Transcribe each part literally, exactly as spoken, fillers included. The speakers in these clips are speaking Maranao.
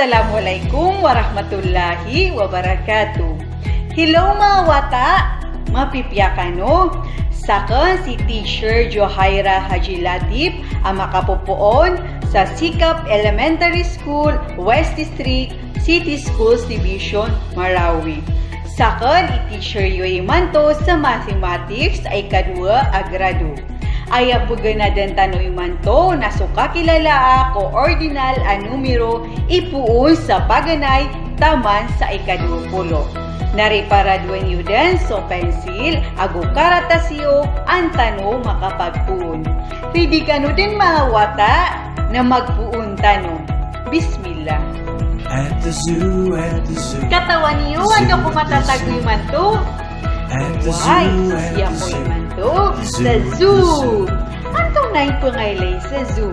Assalamualaikum warahmatullahi wabarakatuh. Hello, mga wata! Mapipiya kano? Sakn si Teacher Johaira Haji Latif a makapopoon sa Sikap Elementary School, West District, City Schools Division, Marawi. Sakn i teacher iyo imanto sa mathematics a ikadowa a grado. Aya paganadan tano imanto na so kakilalaa ko ordinal a numero ipoon sa paganay taman sa ikadowa polo. Na riparadowan iyo dn so pensil ago karatas iyo an tano makapagpoon. Ready kano dn, mga wata, na magpoon tano. Bismillah. At the zoo, at the zoo. Katawan iyo, anda ko matatago imanto? At the zoo, at the zoo. Why, sii ako imanto sa zoo. Antonaa i pangaylay sa zoo?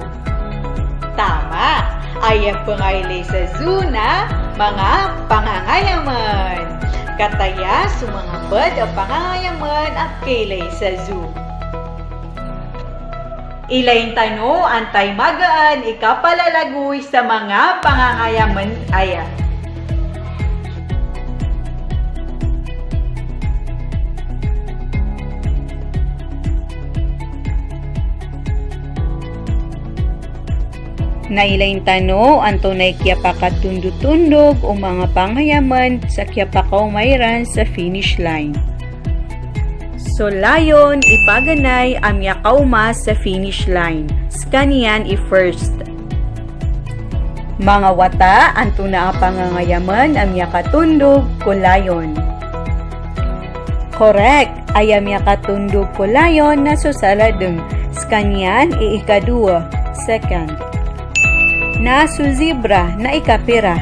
Tama. Aya pangaylay sa zoo na manga pangangayamn. Kataya so manga pd a pangangayamn a kaylay sa zoo. Ilayin tano antaa i magaan i kapalalagoy sa manga pangangayamn aya. Na ilayin tano antonaa i kiyapakatondotondog o manga pangayamn sa kiyapakaoma iran sa finish line. So lion i paganay a miyakaoma sa finish line, skaniyan i first. Manga wata, antonaa a pangangayamn a miyakatondog ko lion? Correct! Aya miyakatondog ko lion na so saladng, skaniyan i ikadowa, second. Na so zebra na ikapira?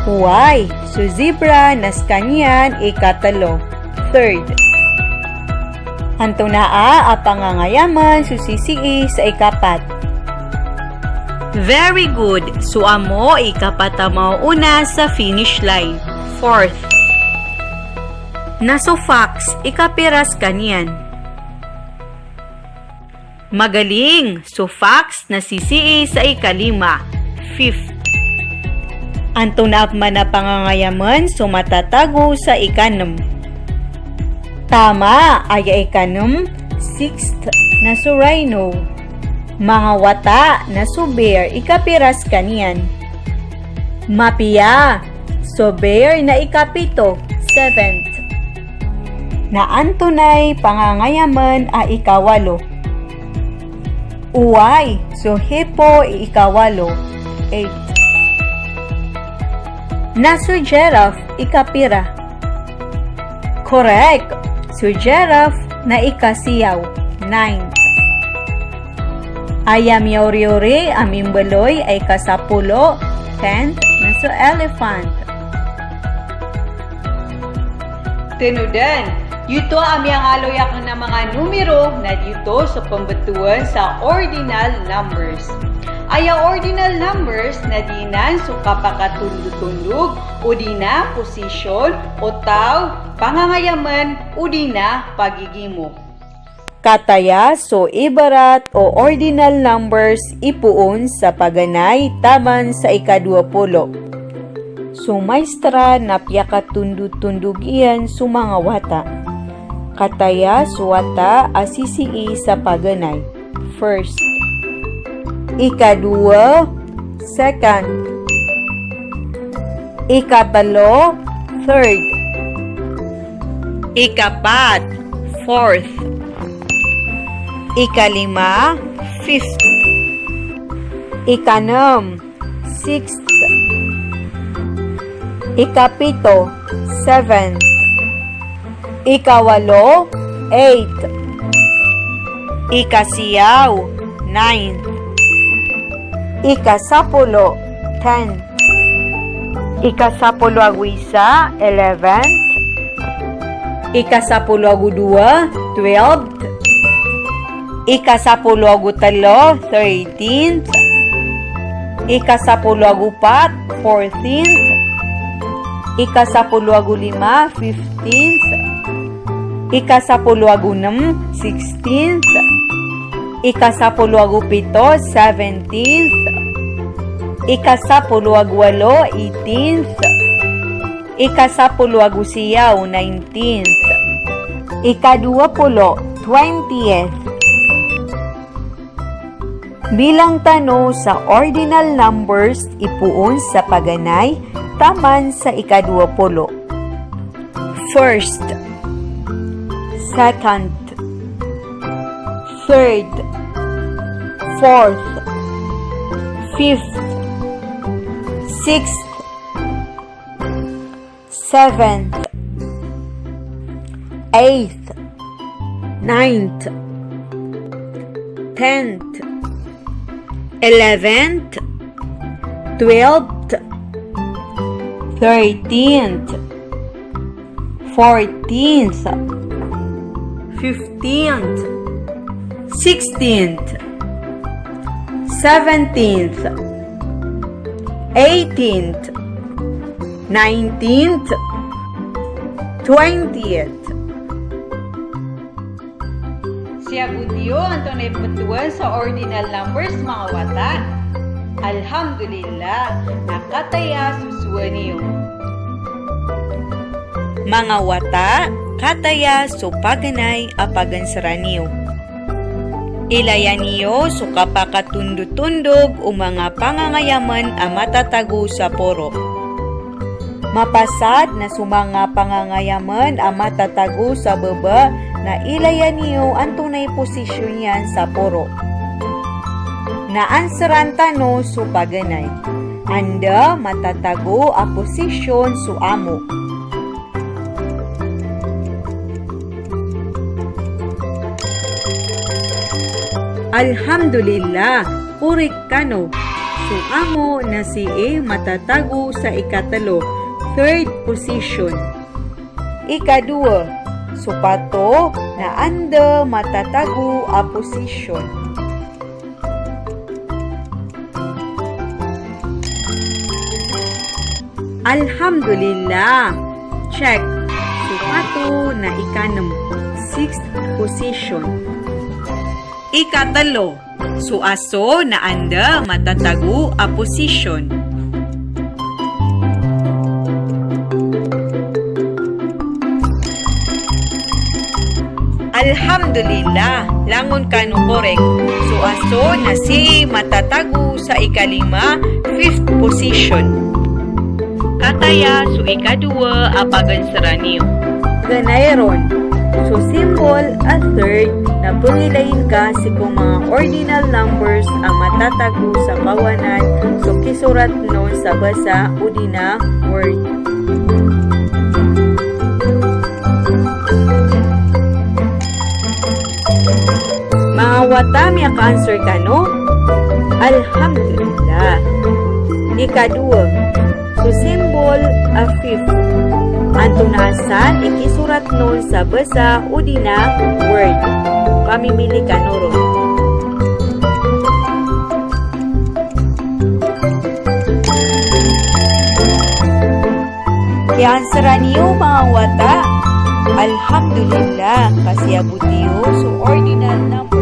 Oway, so zebra na skaniyan i ikatlo, third. Antonaa a pangangayamn so sisii sa ikapat? Very good. So amo i ikapat a maoona sa finish line, fourth. Na so fox, ikapira skaniyan? Magaling! So fox na sisii sa ikalima, fifth. Antonaa pman a pangangayamn so matatago sa ikanm? Tama, aya ikanm, sixth, na so rhino. Manga wata, na so bear, ikapira skaniyan? Mapiya, so bear na ikapito, seventh. Na antonaa i pangangayamn a ikawalo? Oway, so hippo i ikawalo, eight. Na so giraffe, ikapira? Correct! So giraffe na ikasiyaw, ninth. Aya miyaoriori a mimbaloy a ikasapolo, tenth, na so elephant. Tnodan, giyoto a miyangaloy akn a manga numero na giyoto so pmbtowan sa ordinal numbers. Aya ordinal numbers na giyanan so kapakatondotondog, odi na position o taw, pangangayamn, odi na pagigimo. Kataya so ibarat o ordinal numbers ipoon sa paganay taman sa ikadowa polo. So maestra na piyakatondotondog iyan so manga wata. Kataya so wata a sisii sa paganay, first. Ikadowa, second. Ikatlo, third. Ikapat, fourth. Ikalima, fifth. Ikanm, sixth. Ikapito, seventh. Ikawalo, eighth. Ikasiyaw, ninth. Ikasapolo, tenth. Ikasapolo ago isa, eleventh. Ikasapolo ago dowa, twelfth. Ikasapolo ago tlo, thirteenth. Ikasapolo ago pat, fourteenth. Ikasapolo ago lima, fifteenth. Ikasapolo ago nem, sixteenth. Ikasapolo ago pito, seventeenth. Ikasapolo ago walo, eighteenth. Ikasapolo ago siyaw, nineteenth. Ikadowa polo, twentieth. Bilang tano sa ordinal numbers ipoon sa paganay taman sa ikadowa polo. First, second, third, fourth, fifth, sixth, seventh, eighth, ninth, tenth, eleventh, twelfth, thirteenth, fourteenth, fifteenth, sixteenth, seventeenth, eighteenth, nineteenth, twentieth. Siyabot iyo antonaa i ptowan sa ordinal numbers, manga wata. Alhamdulillah, na kataya so sowaan iyo. Manga wata, kataya so paganay a paganseran iyo. Ilayan iyo so kapakatondotondog o manga pangangayamn a matatago sa poro. Mapasad na so manga pangangayamn a matatago sa baba na ilayan iyo antonaa i posisyon iyan sa poro. Na anseran tano so paganay. Anda matatago a posisyon so amo? Alhamdulillah, korek kano. So amo na sii matatago sa ikatlo, third position. Ikadowa, so pato na anda matatago a posisyon? Alhamdulillah. Check. So pato na ikanm, sixth position. Ikatlo, so aso na anda matatago a posisyon? Alhamdulillah, langon kano korek. So aso na sii matatago sa ikalima, fifth position. Kataya so ikadowa a paganseran iyo. Ganay ron, so symbol a third na pngilayin ka sii ko manga ordinal numbers a matatago sa kawanan so kisorat on sa basa odi na word. Manga wata, miyaka-answer kano? Alhamdulillah. Ikadowa, so symbol a fifth. Antonaa san i kisorat on sa basa odi na word? Pamimili kano ron. Kiyanseran iyo, manga wata. Alhamdulillah, ka siyabot iyo so ordinal number.